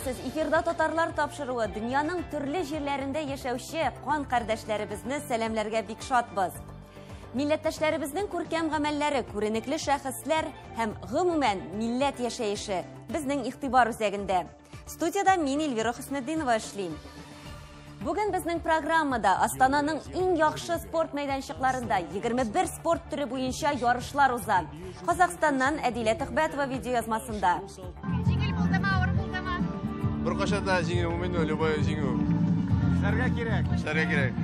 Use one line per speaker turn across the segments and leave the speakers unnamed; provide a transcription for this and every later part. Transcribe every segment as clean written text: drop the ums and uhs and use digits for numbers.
Исәнмесез, эфирда татарлар тапшыруы дөньяның төрле җирләрендә яшәүче кан кардәшләребезне сәламләргә бик шатбыз. Милләттәшләребезнең күркәм гамәлләре, күренекле шәхесләр һәм гомумән милләт яшәеше безнең игътибар үзәгендә. Студияда мин Эльвира Хөснетдинова эшлим. Бүген безнең программада Астананың иң яхшы спорт мәйданчыкларында 21 спорт төре буенча ярышлар уза. Казахстаннан Әдилә Төхбәтова видеоязмасында.
Җиңел булдымы, авыр булдымы?
Беркайчан да җиңел булмый инде, любой җиңү.
Эшләргә кирәк.
Эшләргә кирәк.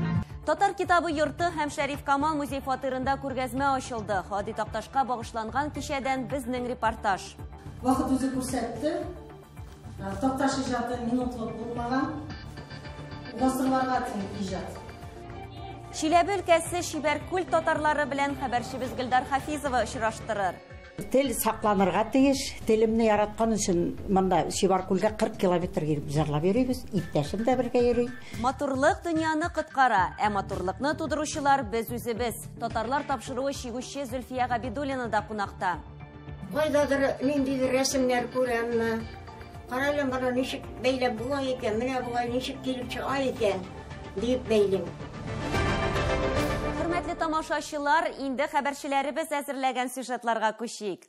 Татар китабы йорты һәм Шәриф Камал музей фатирында күргәзмә ачылды. Һади Такташка багышланган кичәдән безнең репортаж.
Вакыт үзе күрсәтте. Такташ иҗаты минутлык булмаган. Гасырларга тиң иҗат.
Чиләбе өлкәсе Чибәркүл татарлары белән хәбәрчебез Гөлдар Хафизова очраштырыр.
Тел сакланырга тиеш. Телемне яраткан өчен монда Чибәркүлгә 40 километр килеп җырлап йөрибез. Иптәшем дә бергә йөри.
Матурлык дөньяны коткара, ә матурлыкны тудыручылар без үзебез. Татарлар тапшыруы чигүче Зөлфия Габидуллина да кунакта.
Кайдадыр ниндидер рәсемнәр күрәмме? Карале, моны ничек бәйләп була икән, менә болай ничек килеп чыга икән, дип бәйлим.
Хөрмәтле тамашачылар, инде хәбәрчеләребез әзерләгән сюжетларга күчик.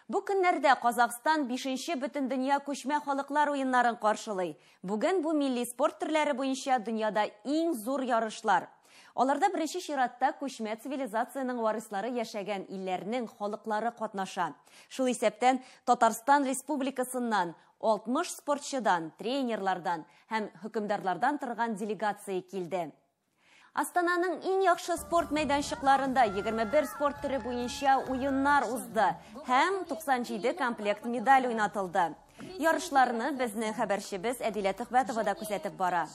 Бу көннәрдә Казахстан 5-нче Бөтендөнья күчмә халыклар уеннарын каршылый. Бүген бу милли спорт төрләре буенча дөньяда иң зур ярышлар. Аларда беренче чиратта күчмә цивилизациянең варислары яшәгән илләрнең халыклары катнаша. Шул исәптән Татарстан Республикасыннан 60 спортчыдан, тренерлардан һәм хөкемдарлардан торган делегация килде. Астананың иң яхшы спорт мәйданчыкларында 21 спорт төре буенча уеннар узды һәм 97 комплект медаль уйнатылды. Ярышларны безнең хәбәрчебез Әдилә Төхбәтова да күзәтеп бара.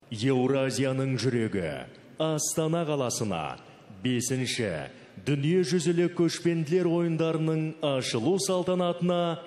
Еуразияның жүрегі Астана қаласына 5-ші дүниежүзілік көшпенділер ойындарының ашылу салтанатына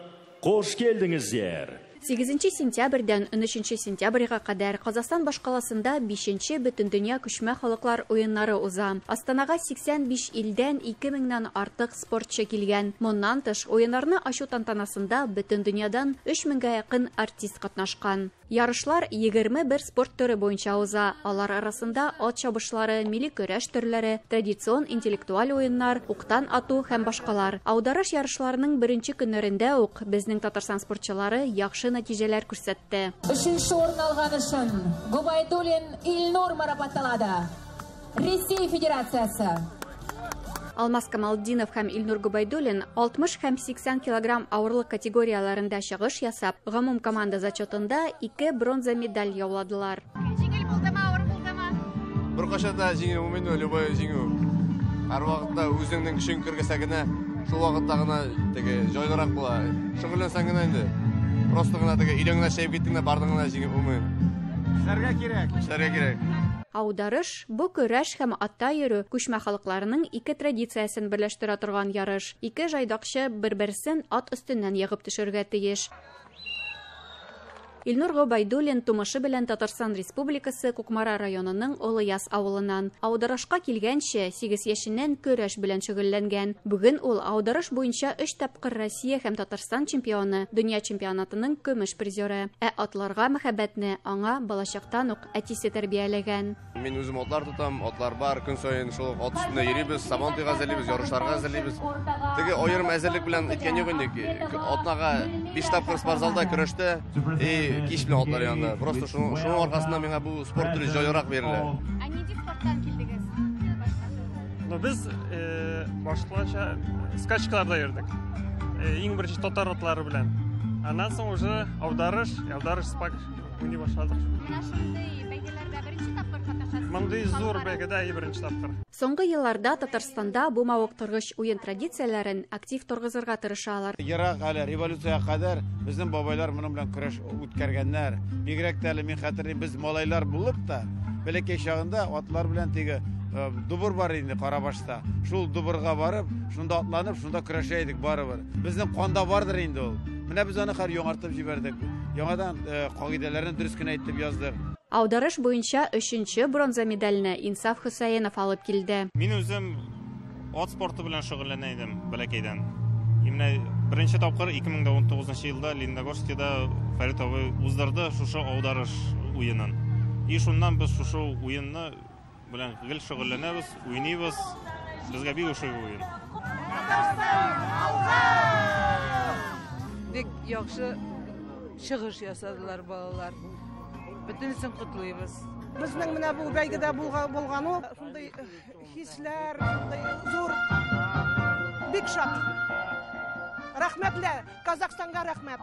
қош келдіңіздер!
8 сентябрьдән 13 сентябрьгә кадәр Казахстан башкаласында 5-нче Бөтендөнья күчмә халыклар уеннары уза. Астанага 85 илдән 2000-нән артык спортчы килгән. Моннан тыш, уеннарны ачу тантанасында бөтен дөньядан 3000гә якын артист катнашкан. Ярышлар 21 спорт төре буенча уза. Алар арасында ат чабышлары, милли көрәш төрләре, традицион интеллектуаль уеннар, уктан ату һәм башкалар. Аударыш ярышларының беренче көннәрендә үк безнең Татарстан спортчылары яхшы нәтиҗәләр күрсәтте.
Өченче урын алган өчен Губайдуллин Илнур марапатталады. Россия Федерациясе.
Алмаз Камалдинов һәм Илнур Губайдуллин 60 һәм 80 килограмм авырлык категорияләрендә чыгыш ясап, гомум команда зачетында 2 бронза медаль яуладылар.
Җиңел булдымы, авыр булдымы?
Беркайчан да җиңел булмый инде, любой җиңү. Һәр вакытта үзеңнең көчең кергәсә генә, шул вакытта гына теге җайлырак була. Шөгыльләнсәң генә инде. Просто гына теге өйдән генә чәйеп киттең дә бардың гына җиңеп булмый.
Эшләргә кирәк.
Эшләргә кирәк.
Аударыш бу көрәш һәм атта йөрү күчмә халыкларының ике традициясен берләштерә торган ярыш. Ике жайдакчы бер-берсен ат өстеннән егып төшергә тиеш. Илнур Гобайдуллин тумышы белән Татарстан Республикасы Кукмара районының Олыяз авылыннан. Аударышка килгәнче 8 яшеннән көрәш белән шөгыльләнгән. Бүген ул аударыш буенча 3 тапкыр Россия һәм Татарстан чемпионы, дөнья чемпионатының көмеш призеры. Ә атларга мәхәббәтне аңа балачактан ук әтисе тәрбияләгән.
Мин үзем атлар тотам, атлар бар, көн саен шул ат өстендә йөрибез, сабан туйга әзерлибез, ярышларга әзерлибез. Теге аерым әзерлек белән әйткән юк инде. Атнага 5 тапкыр спортзалда көрәштә, кич белән атлар янында. Просто шуның аркасында миңа бу спорт төре җайлырак бирелә.
Ә нинди спорттан килдегез?
Ну, без башлыча скачкаларда йөрдек. Иң беренче татар атлары белән. Аннан соң уже аударыш, аударыш спак уйный башладык.
Менә шундый бәйгеләрдә беренче тапкыр катнашасыз?
Мондый зур бәйгедә беренче тапкыр.
Соңгы елларда Татарстанда бу мавыктыргыч уен традицияләрен актив торгызырга тырышалар.
Ерак әле революциягә кадәр безнең бабайлар моның белән көрәш үткәргәннәр. Бигрәк тә әле мин хәтерлим, без малайлар булып та бәләкәй чагында атлар белән теге дубыр бар инде Карабашта. Шул дубырга барып, шунда атланып, шунда көрәшә идек барыбер. Безнең канда бардыр инде ул. Менә без аны хәзер яңартып җибәрдек. Яңадан кагыйдәләрен дөрес кенә әйтеп яздык.
Аударыш буенча 3-нче бронза медальне Инсаф Хөсәенов алып килде.
Мин үзем ат спорты белән шөгыльләнә идем бәләкәйдән. И менә беренче тапкыр 2019 елда Лениногорскида Фәрит абый уздырды шушы аударыш уенын. И шуннан без шушы уенны белән гел шөгыльләнәбез, уйныйбыз. Безгә бик ошый бу уен.
Бик яхшы чыгыш ясадылар балалар. Бөтенесен котлыйбыз.
Безнең менә бу бәйгедә булган ул шундый хисләр, шундый зур, бик шат. Рәхмәтле, Казахстанга рәхмәт.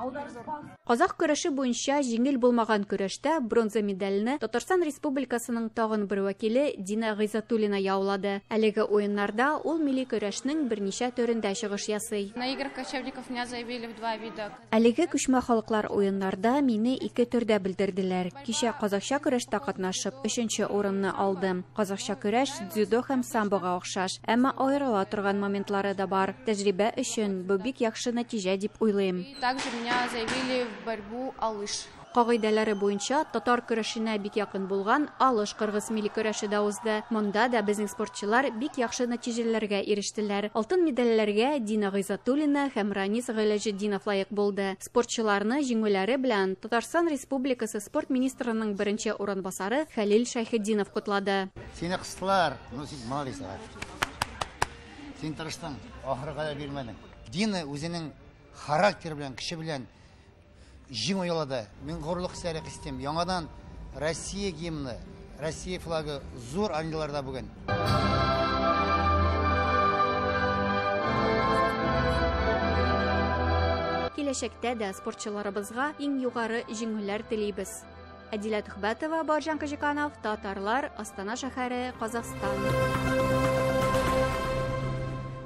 Казах көрәше буенча җиңел булмаган көрәштә бронза медальне Татарстан Республикасының тагын бер вәкиле Дина Гыйзатуллина яулады. Әлеге уеннарда ул милли көрәшнең берничә төрендә чыгыш ясый.
На играх кочевников меня заявили в 2 вида.
Әлеге күчмә халыклар уеннарда мине 2 төрдә белдерделәр. Кичә казахча көрәштә катнашып, 3нче урынны алдым. Казахча көрәш дзюдо һәм самбога охшаш, әмма аерыла торган моментлары да бар. Тәҗрибә өчен бу бик яхшы нәтиҗә дип уйлыйм.
И также меня заявили в борьбу алыш.
Кагыйдәләре буенча татар көрәшенә бик якын булган алыш кыргыз милли көрәше дә узды. Монда да безнең спортчылар бик яхшы нәтиҗәләргә ирештеләр. Алтын медальләргә Дина Гыйзатуллина һәм Ранис Гыйләҗетдинов лаек булды. Спортчыларны җиңүләре белән Татарстан Республикасы спорт министрының беренче урынбасары Хәлил Шәйхетдинов котлады.
Сине кыстылар, ну син молодец. Син тырыштың, ахырга да бирмәдең. Дина үзенең характер белән, кеше белән җиңү яулады. Мин горурлык хисләре хис итәм. Яңадан Россия гимны, Россия флагы зур арендаларда бүген.
Киләчәктә дә спортчыларыбызга иң югары җиңүләр телибез. Әдилә Түхбәтова, Баржан Кожиканов, Татарлар, Астана шәһәре, Казахстан.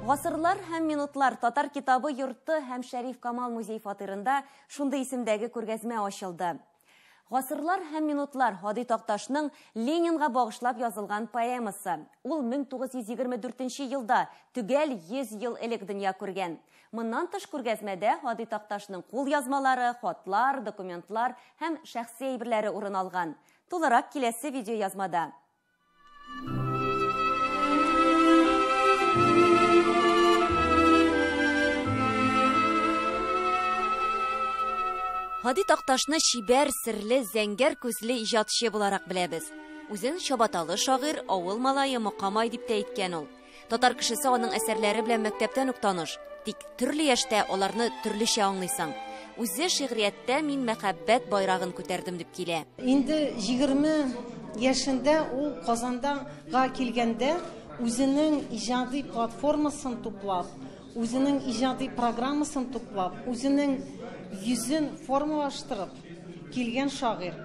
Гасырлар һәм минутлар татар китабы йорты һәм Шәриф Камал музей фатирында шундый исемдәге күргәзмә ачылды. Гасырлар һәм минутлар Һади Такташның Ленинга багышлап язылган поэмасы. Ул 1924 елда төгәл 100 ел элек дөнья күргән. Моннан тыш күргәзмәдә Һади Такташның кул язмалары, хатлар, документлар һәм шәхси әйберләре урын алган. Тулырак киләсе видеоязмада. Һади Такташны чибәр, серле, зәңгәр күзле иҗатчы буларак беләбез. Үзен чабаталы шагыйрь, авыл малае Мокамай дип тә әйткән ул. Татар кешесе аның әсәрләре белән мәктәптән үк таныш. Тик төрле яшьтә аларны төрлечә аңлыйсың. Үзе шигърияттә мин мәхәббәт байрагын күтәрдем дип килә.
Инде 20 яшендә ул Казанга килгәндә үзенең иҗади платформасын туплап, үзенең иҗади программасын туплап, үзенең йөзен формалаштырып килгән шагыйрь.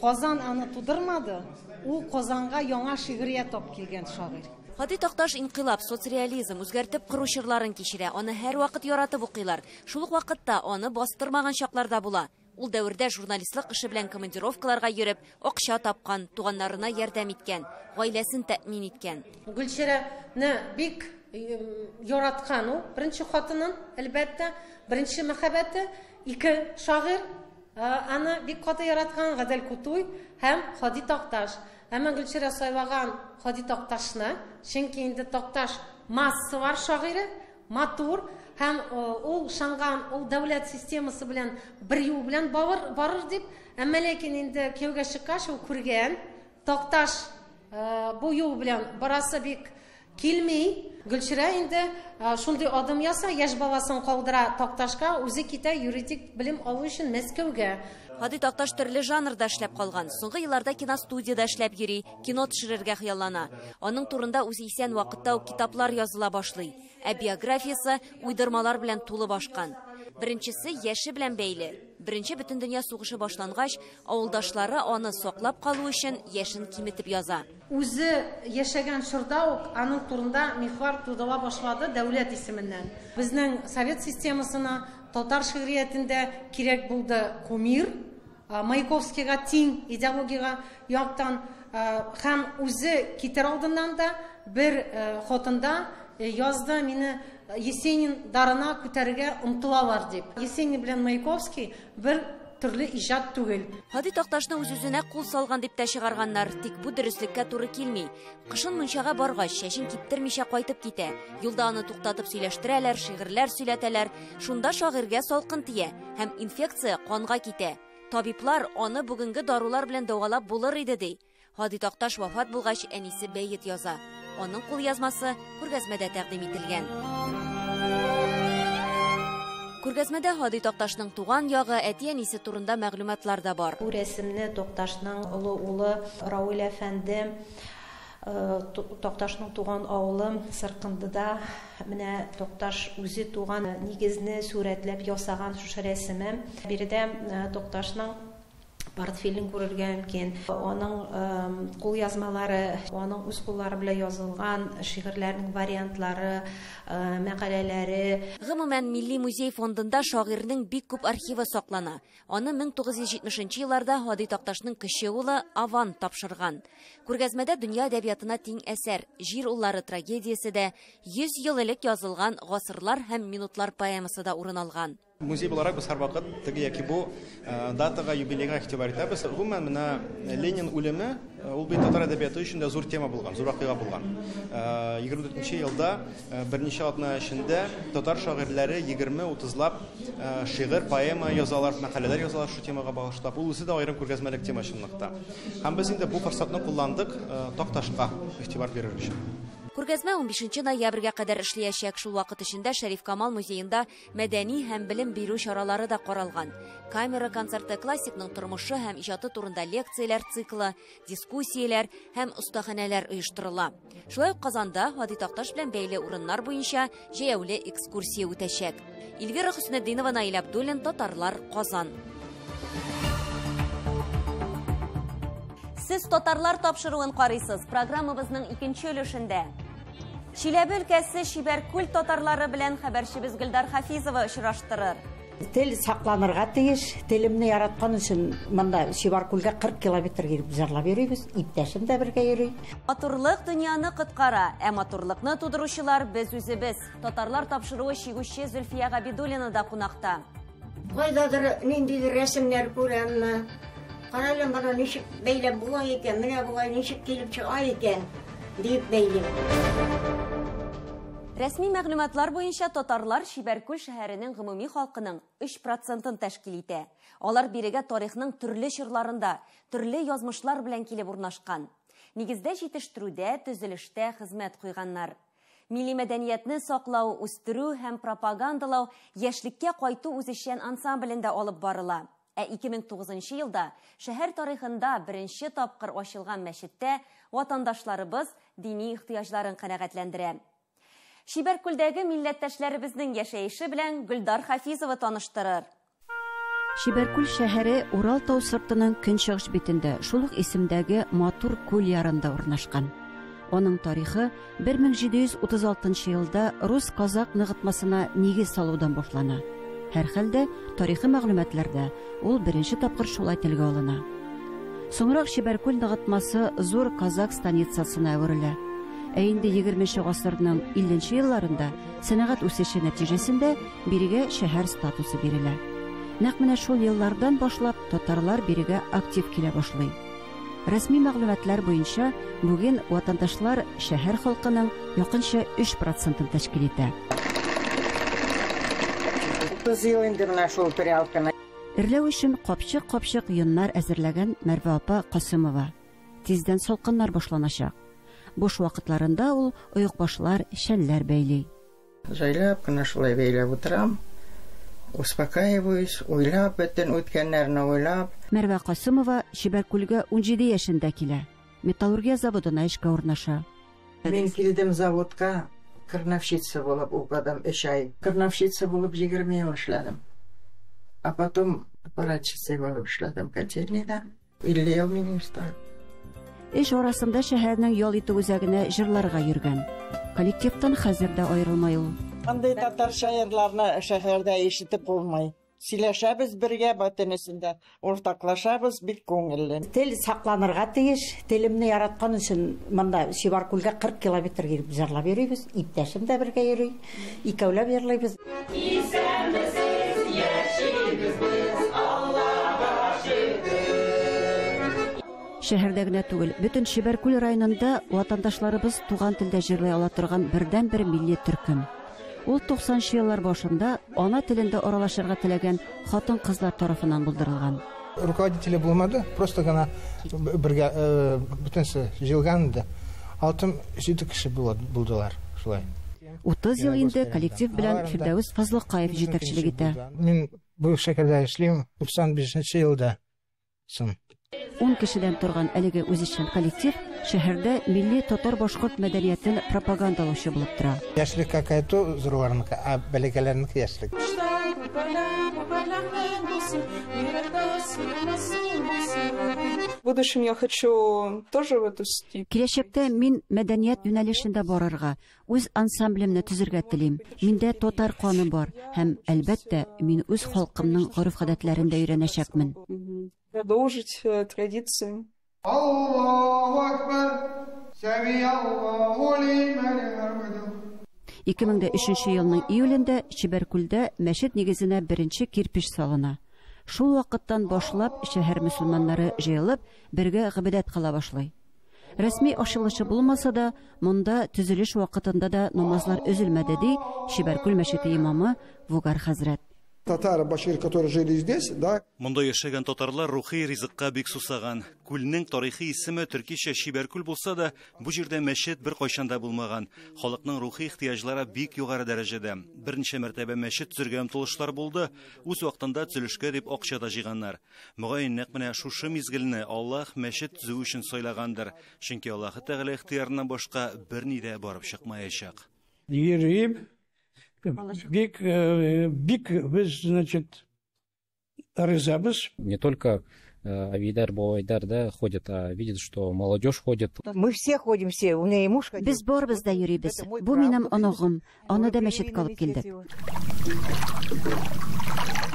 Казан аны тудырмады, ул Казанга яңа шигърият алып килгән шагыйрь.
Һади Такташ инкыйлаб, соцреализм, үзгәртеп кору чорларын кичерә. Аны һәрвакыт яратып укыйлар. Шул ук вакытта аны бастырмаган чакларда була. Ул дәвердә журналистлык эше белән командировкаларга йөреп, акча тапкан, туганнарына ярдәм иткән, гаиләсен тәэмин иткән.
Гөлчирәне бик яраткан ул, беренче хатынын, әлбәттә, беренче мәхәббәте, ике шагыйрь аны бик каты яраткан Гадел Кутуй һәм Һади Такташ. Әмма Гөлчирә сайлаган Һади Такташны, чөнки инде Такташ массалар шагыйре, матур һәм ул ышанган, ул дәүләт системасы белән бер юл белән барыр дип, әмма ләкин инде кияүгә чыккач ул күргән Такташ бу юл белән барасы бик килми. Гөлчирә инде шундый адым яса, яшь баласын калдыра Такташка, үзе китә юридик белем алу өчен Мәскәүгә.
Һади Такташ төрле жанрда эшләп калган. Соңгы елларда киностудияда эшләп йөри, кино төшерергә хыяллана. Аның турында үзе исән вакытта ук китаплар языла башлый. Ә биографиясе уйдырмалар белән тулы башкан. Беренчесе яше белән бәйле. Беренче бөтендөнья сугышы башлангач, авылдашлары аны саклап калу өчен яшен киметеп яза.
Үзе яшәгән чорда ук аның турында мифлар тудыла башлады дәүләт исеменнән. Безнең совет системасына татар шигъриятендә кирәк булды кумир, Маяковскийга тиң идеологияга яктан һәм үзе китер алдыннан да бер хатында язды мине Есенин дарына күтәрергә омтылалар дип. Есенин белән Маяковский бер төрле иҗат түгел.
Һади Такташны үз-үзенә кул салган дип тә чыгарганнар, тик бу дөреслеккә туры килми. Кышын мунчага баргач, чәчен киптермичә кайтып китә. Юлда аны туктатып сөйләштерәләр, шигырьләр сөйләтәләр. Шунда шагыйрьгә салкын тия һәм инфекция канга китә. Табиблар аны бүгенге дарулар белән дәвалап булыр иде ди. Һади Такташ вафат булгач, әнисе бәет яза. Аның кулъязмасы күргәзмәдә тәкъдим ителгән. Күргәзмәдә Һади Такташның туган ягы, әти-әнисе турында мәгълүматлар да бар.
Бу рәсемне Такташның олы улы Равил әфәнде Такташның туган авылы Сыркындыда менә Такташ үзе туган нигезне сурәтләп ясаган шушы рәсеме. Биредә Такташның портфелен күрергә мөмкин. Аның кулъязмалары, аның үз куллары белән язылган шигырьләрнең вариантлары, мәкаләләре.
Гомумән, Милли музей фондында шагыйрьнең бик күп архивы саклана. Аны 1970 елларда Һади Такташның кече улы Аван тапшырган. Күргәзмәдә дөнья әдәбиятына тиң әсәр, Җир уллары трагедиясе дә, 100 ел элек язылган Гасырлар һәм минутлар поэмасы да урын алган.
Музей буларак без һәрвакыт теге яки бу датага, юбилейга игътибар итәбез. Гомумән, менә Ленин үлеме, ул бит татар әдәбияты өчен дә зур тема булган, зур вакыйга булган. 24 елда берничә атна эчендә татар шагыйрьләре 20-30лап шигырь, поэма язалар, мәкаләләр язалар шу темага багышлап. Ул үзе дә аерым күргәзмәлек тема чынлыкта. Һәм без инде бу форсатны кулландык Такташка игътибар бирер өчен.
Күргәзмә 15 ноябрьгә кадәр эшләячәк. Шул вакыт эчендә Шәриф Камал музеенда мәдәни һәм белем бирү чаралары да каралган. Камера концерты, классикның тормышы һәм иҗаты турында лекцияләр циклы, дискуссияләр һәм остаханәләр оештырыла. Шулай ук Казанда Һади Такташ белән бәйле урыннар буенча җәяүле экскурсия үтәчәк. Эльвира Хөснетдинова, Наил Абдуллин, Татарлар, Казан. Сез Татарлар тапшыруын карыйсыз. Программабызның икенче өлешендә Чиләбе өлкәсе Чибәркүл татарлары белән хәбәрчебез Гөлдар Хафизова очраштырыр.
Тел сакланырга тиеш. Телемне яраткан өчен монда Чибәркүлгә 40 километр килеп җырлап йөрибез. Иптәшем дә бергә йөри.
Матурлык дөньяны коткара, ә матурлыкны тудыручылар без үзебез. Татарлар тапшыруы чигүче Зөлфия Габидуллина да кунакта.
Кайдадыр ниндидер рәсемнәр күрәмме? Карале, моны ничек бәйләп була икән, менә болай ничек килеп чыга икән, дип бәйлим.
Рәсми мәгълүматлар буенча татарлар Чибәркүл шәһәренең гомуми халкының 3%-ын тәшкил итә. Алар бирегә тарихның төрле чорларында, төрле язмышлар белән килеп урнашкан. Нигездә җитештерүдә, төзелештә хезмәт куйганнар. Милли мәдәниятне саклау, үстерү һәм пропагандалау яшьлеккә кайту үзешчән ансамблендә алып барыла. Ә 2009 елда шәһәр тарихында беренче тапкыр ачылган мәчеттә ватандашларыбыз дини ихтыяҗларын канәгатьләндерә. Чибәркүлдәге милләттәшләребезнең яшәеше белән Гөлдар Хафизова таныштырыр.
Чибәркүл шәһәре Урал тау сыртының көнчыгыш битендә, шул ук исемдәге матур күл ярында урнашкан. Аның тарихы 1736 елда рус-казак ныгытмасына нигез салудан башлана. Һәрхәлдә тарихи мәгълүматларда ул беренче тапкыр шулай телгә алына. Соңрак Чибәркүл ныгытмасы зур казак станицасына әверелә. Ә инде 20 гасырның 50 елларында сәнәгать үсеше нәтиҗәсендә бирегә шәһәр статусы бирелә. Нәкъ менә шул еллардан башлап татарлар бирегә актив килә башлый. Рәсми мәгълүматлар буенча бүген ватандашлар шәһәр халкының якынча 3%-ын тәшкил итә.
30 ел инде менә шул прялканы.
Эрләү өчен капчык-капчык йоннар әзерләгән Мәрвә апа Касымова. Тиздән салкыннар башланачак. Буш вакытларында ул оекбашлар, шәлләр бәйли.
Җайлап кына шулай бәйләп утырам. Успокаиваюсь, уйлап, бөтен үткәннәрне уйлап.
Мәрвә Касымова Чибәркүлгә 17 яшендә килә. Металлургия заводына эшкә урнаша.
Мин килдем заводка крановщица булып укыдым 3 ай. Крановщица булып 20 ел эшләдем. А потом аппаратчица булып эшләдем котельныйда. 50 ел минем стаж.
Эш арасында шәһәрнең ял итү үзәгенә җырларга йөргән. Коллективтан хәзер дә аерылмай ул.
Андый татар шагыйрьләрне шәһәрдә ишетеп булмый. Сөйләшәбез бергә, бөтенесендә уртаклашабыз, бик күңелле.
Тел сакланырга тиеш. Телемне яраткан өчен монда Чибәркүлгә 40 километр килеп җырлап йөрибез. Иптәшем дә бергә йөри. Икәүләп җырлыйбыз.
Исәнмесез, яшибез без, Аллага
Шәһәрдә генә түгел, бөтен Чибәркүл районында ватандашларыбыз туган телдә җырлый ала торган бердәнбер милли төркем. Ул 90 еллар башында ана телендә аралашырга теләгән хатын-кызлар тарафыннан булдырылган.
Руководители булмады, просто гына бергә бөтенесе җыелган иде. 6-7 кеше булдылар шулай.
30 ел инде коллектив белән Фирдәвес Фазлыкаев җитәкчелек итә.
Мин бу шәһәрдә эшлим 95 елда. Соң.
10 кешедән торган әлеге үзешчән коллектив шәһәрдә милли татар-башкорт мәдәниятен пропагандалаучы булып тора.
Яшьлек какая-то зурларныкы, а бәләкәйләрнеке яшьлек.
В будущем я хочу тоже в эту степь.
Киләчәктә мин мәдәният юнәлешендә барырга, үз ансамблемне төзергә телим. Миндә татар каны бар һәм, әлбәттә, мин үз халкымның гореф-гадәтләрен дә өйрәнәчәкмен.
Продолжить традиции.
Аллаһу акбар, сәмиаллаһу лиман хамиду.
2003 елның июлендә Чибәркүлдә мәчет нигезенә беренче кирпич салына. Шул вакыттан башлап шәһәр мөселманнары җыелып, бергә гыйбадәт кыла башлый. Рәсми ачылышы булмаса да, монда төзелеш вакытында да намазлар өзелмәде, ди Чибәркүл мәчете имамы Вугар хәзрәт.
Татары, башкир, которые жили здесь, да.
Монда яшәгән татарлар рухи ризыкка бик сусаган. Күлнең тарихи исеме төркичә Чибәркүл булса да, бу җирдә мәчет бер кайчан да булмаган. Халыкның рухи ихтыяҗлары бик югары дәрәҗәдә. Берничә мәртәбә мәчет төзергә омтылышлар булды. Үз вакытында төзелешкә дип акча да җыйганнар. Мөгаен, нәкъ менә шушы мизгелне Аллаһ мәчет төзү өчен сайлагандыр. Чөнки Аллаһы Тәгалә ихтыярыннан башка берни дә барып чыкмаячак.
Йөрим. Бик, бик без, значит, ризабыз.
Не только әбиләр, бабайлар, да, ходят, а видят, что молодежь ходит.
Мы все ходим, все. У меня и муж ходит.
Без барыбыз да йөрибез. Бу минем оныгым. Аны да мәчеткә алып килдек.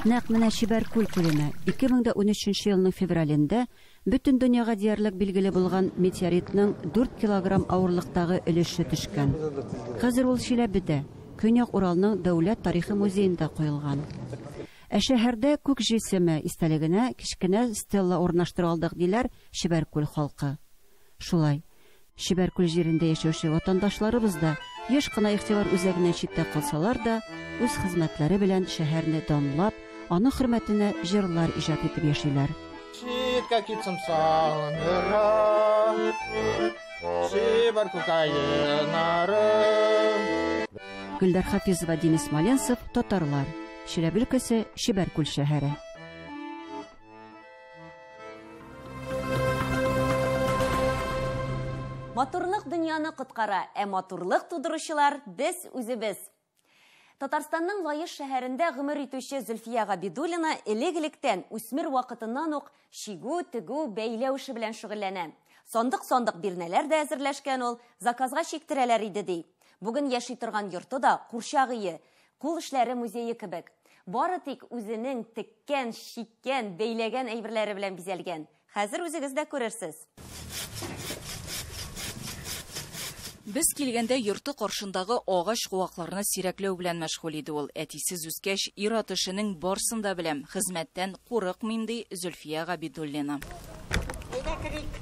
Нәкъ менә Чибәркүл күленә 2013 елның февралендә бөтен дөньяга диярлек билгеле булган метеоритның 4 килограмм авырлыктагы өлеше төшкән. Хәзер ул Чиләбедә, Көньяк Уралның дәүләт тарихы музеенда куелган. Ә шәһәрдә күк җисеме истәлегенә кечкенә стелла урнаштыра алдык, диләр Чибәркүл халкы. Шулай, Чибәркүл җирендә яшәүче ватандашларыбыз да еш кына игътибар үзәгеннән читтә калсалар да, үз хезмәтләре белән шәһәрне данлап, аның хөрмәтенә җырлар иҗат итеп яшиләр.
Читкә китсәм сагындыра, Чибәркүл каеннары.
Гөлдар Хафизова, Денис Смоленцев, Татарлар. Чиләбе өлкәсе, Чибәркүл шәһәре.
Матурлык дөньяны коткара, ә матурлык тудыручылар без үзебез. Татарстанның Лаеш шәһәрендә гомер итүче Зөлфия Габидуллина элек-электән үсмер вакытыннан ук чигү, тегү, бәйләү эше белән шөгыльләнә. Сандык-сандык бирнәләр дә әзерләшкән ул, заказга чиктерәләр иде ди. Бүген яши торган йорты да курчак өе, кул эшләре музее кебек. Бары тик үзенең теккән, чиккән, бәйләгән әйберләре белән бизәлгән. Хәзер үзегез дә күрерсез.
Без килгәндә йорты каршындагы агач куакларны сирәкләү белән мәшгуль иде ул. Әтисез үскәч, ир-ат эшенең барсын да беләм, хезмәттән курыкмыйм, ди Зөлфия Габидуллина.
Әйдә керик.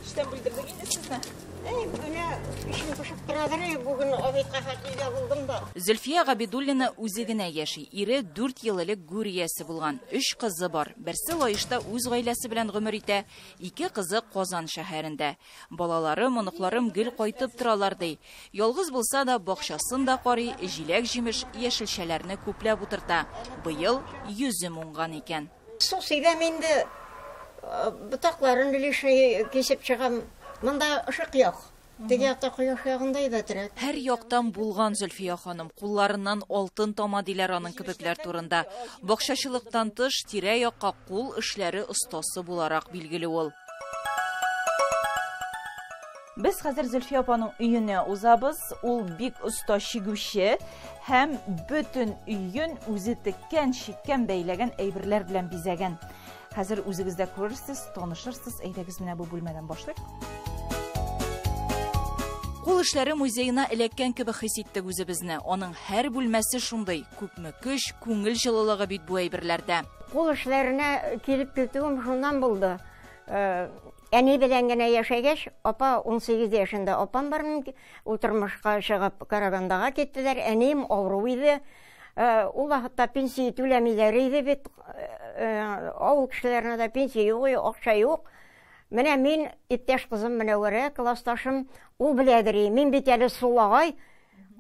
Эштән бүлдердек инде сезне.
Әй, менә эшем пошып торадыр, бүген обедка хәтле өйдә булдым да.
Зөлфия Габидуллина үзе генә яши. Ире 4 ел элек гүр иясе булган. 3 кызы бар. Берсе Лаешта үз гаиләсе белән гомер итә, 2 кызы Казан шәһәрендә. Балалары, моныкларым гел кайтып торалар, ди. Ялгыз булса да бакчасын да карый, җиләк-җимеш, яшелчәләрне күпләп утырта. Быел йөзем уңган икән.
Су сибәм инде, ботакларын лишний кисеп чыгам. Монда ышык юк. Теге якта кояш ягында әйбәтрәк.
Һәр яктан булган Зөлфия ханым, кулларыннан алтын тама диләр аның кебекләр турында. Бакчачылыктан тыш тирә-якка кул эшләре остасы буларак билгеле ул.
Без хәзер Зөлфия апаның өенә узабыз. Ул бик оста чигүче һәм бөтен өен үзе теккән, чиккән, бәйләгән әйберләр белән бизәгән. Хәзер үзегез дә күрерсез, танышырсыз. Әйдәгез, менә бу бүлмәдән башлыйк.
Кул эшләре музеена эләккән кебек хис иттек үзебезне. Аның һәр бүлмәсе шундый. Күпме көч, күңел җылылыгы бит бу әйберләрдә.
Кул эшләренә килеп китүем шуннан булды. Әни белән генә яшәгәч, апа 18 яшендә апам бар минем, ул тормышка чыгып Карагандага киттеләр. Әнием авыру иде. Ул вакытта пенсия түләмиләр иде бит. Авыл кешеләренә дә пенсия юк, акча юк. Менә мин иптәш кызым Мөнәвәрә, классташым, ул беләдер, мин бит әле сулагай,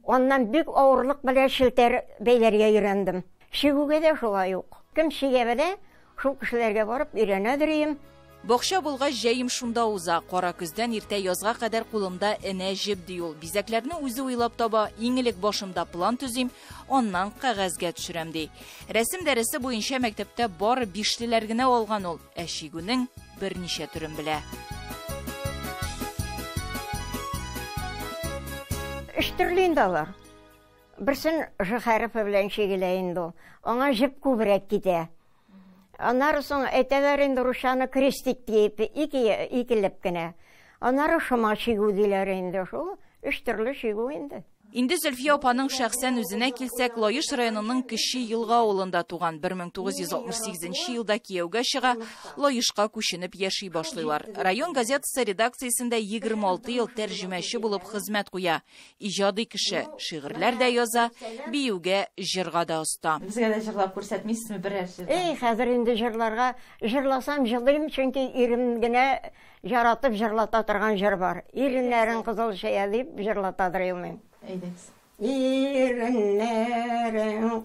аннан бик авырлык белән челтәр бәйләргә өйрәндем. Чигүгә дә шулай ук. Кем чигә белә, шул кешеләргә барып өйрәнәдер ием.
Бакча булгач, җәем шунда уза. Кара көздән иртә язга кадәр кулымда энә җеп, ди ул. Бизәкләрне үзе уйлап таба, иң элек башымда план төзим, аннан кәгазьгә төшерәм, ди. Рәсем дәресе буенча мәктәптә бары бишлеләр генә алган ул, ә чигүнең берничә төрен белә.
Өч төрле инде алар. Берсен Ж хәрефе белән чигелә инде ул. Аңа җеп күбрәк китә. Аннары соң әйтәләр инде русчаны крестик диеп, икеләп кенә. Аннары шома чигү диләр инде, шул өч төрле чигү инде.
Инде Зөлфия апаның шәхсән үзенә килсәк, Лаеш районының Кече Елга авылында туган. 1968 елда кияүгә чыга, Лаешка күченеп яши башлыйлар. Район газетасы редакциясендә 26 ел тәрҗемәче булып хезмәт куя. Иҗади кеше, шигырьләр дә яза, биюгә, җырга да оста.
Безгә дә җырлап күрсәтмисезме берәр җыр?
Эй, хәзер инде җырларга, җырласам җылыйм, чөнки ирем генә яратып җырлата торган җыр бар. Иреннәрең кызыл чәя дип җырлатадыр елмыйм.
Әйдәгез.
Иреннәрең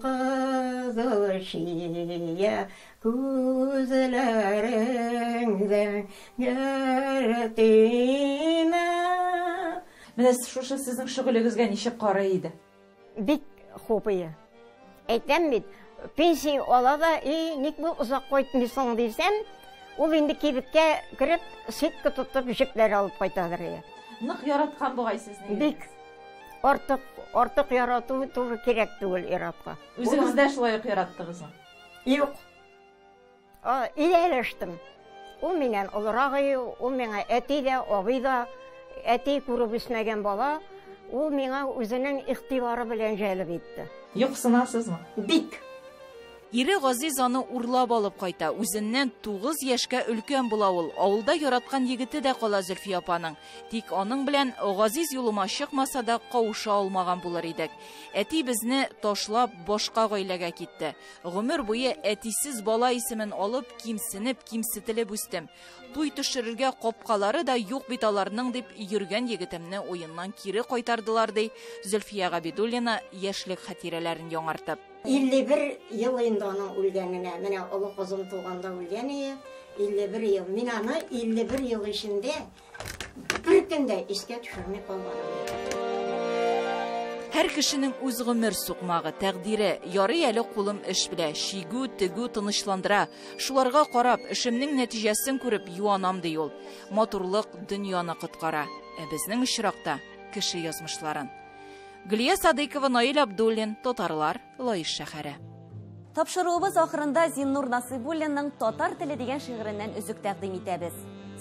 кызыл чия, күзләрең зәңгәр төймә.
Менә шушы сезнең шөгылегезгә ничек карый иде?
Бик хуп ие. Әйтәм бит, пенсия ала да, и ник бу озак кайтмыйсың дисәм, ул инде кибеткә кереп, сетка тотып, җепләр алып кайтадыр ие.
Нык яраткан бугай сезне.
Бик. Артык ярату тоже кирәк түгел ир-атка.
Үзегез дә шулай ук яраттыгызмы?
Юк. Ияләштем. Ул миннән олырак ие, ул миңа әти дә, абый да, әти күреп үсмәгән бала, ул миңа үзенең игътибары белән җәлеп итте.
Юксынасызмы?
Бик.
Ире Газиз аны урлап алып кайта. Үзеннән 9 яшькә өлкән була ул. Авылда яраткан егете дә кала Зөлфия апаның. Тик аның белән Газиз юлыма чыкмаса да кавыша алмаган булыр идек. Әти безне ташлап башка гаиләгә китте. Гомер буе әтисез бала исемен алып, кимсенеп, кимсетелеп үстем. Туй төшерергә капкалары да юк бит аларның дип йөргән егетемне уеннан кире кайтардылар, ди Зөлфия Габидуллина яшьлек хатирәләрен яңартып.
51 ел инде аның үлгәненә. Менә олы кызым туганда үлгән иде. 51 ел. Мин аны 51 ел эчендә бер көн дә искә төшерми калганым юк.
Һәр кешенең үз гомер сукмагы, тәкъдире. Ярый әле кулым эш белә, чигү, тегү тынычландыра. Шуларга карап, эшемнең нәтиҗәсен күреп юанам, ди ул. Матурлык дөньяны коткара. Ә безнең очракта кеше язмышларын. Гөлия Садыйкова, Наил Абдуллин, Татарлар, Лаеш шәһәре.
Тапшыруыбыз ахырында Зиннур Насыйбуллинның Татар теле дигән шигыреннән өзек тәкъдим итәбез.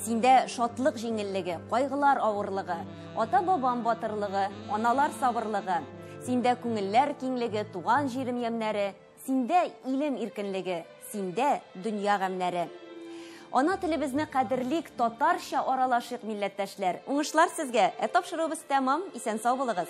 Синдә шатлык җиңеллеге, кайгылар авырлыгы, ата-бабам батырлыгы, аналар сабырлыгы. Синдә күңелләр киңлеге, туган җирем ямнәре, синдә илем иркенлеге, синдә дөнья гамнәре. Ана телебезне кадерлик, татарча аралашыйк, милләттәшләр. Уңышлар сезгә. Ә тапшыруыбыз тәмам. Исән сау булыгыз.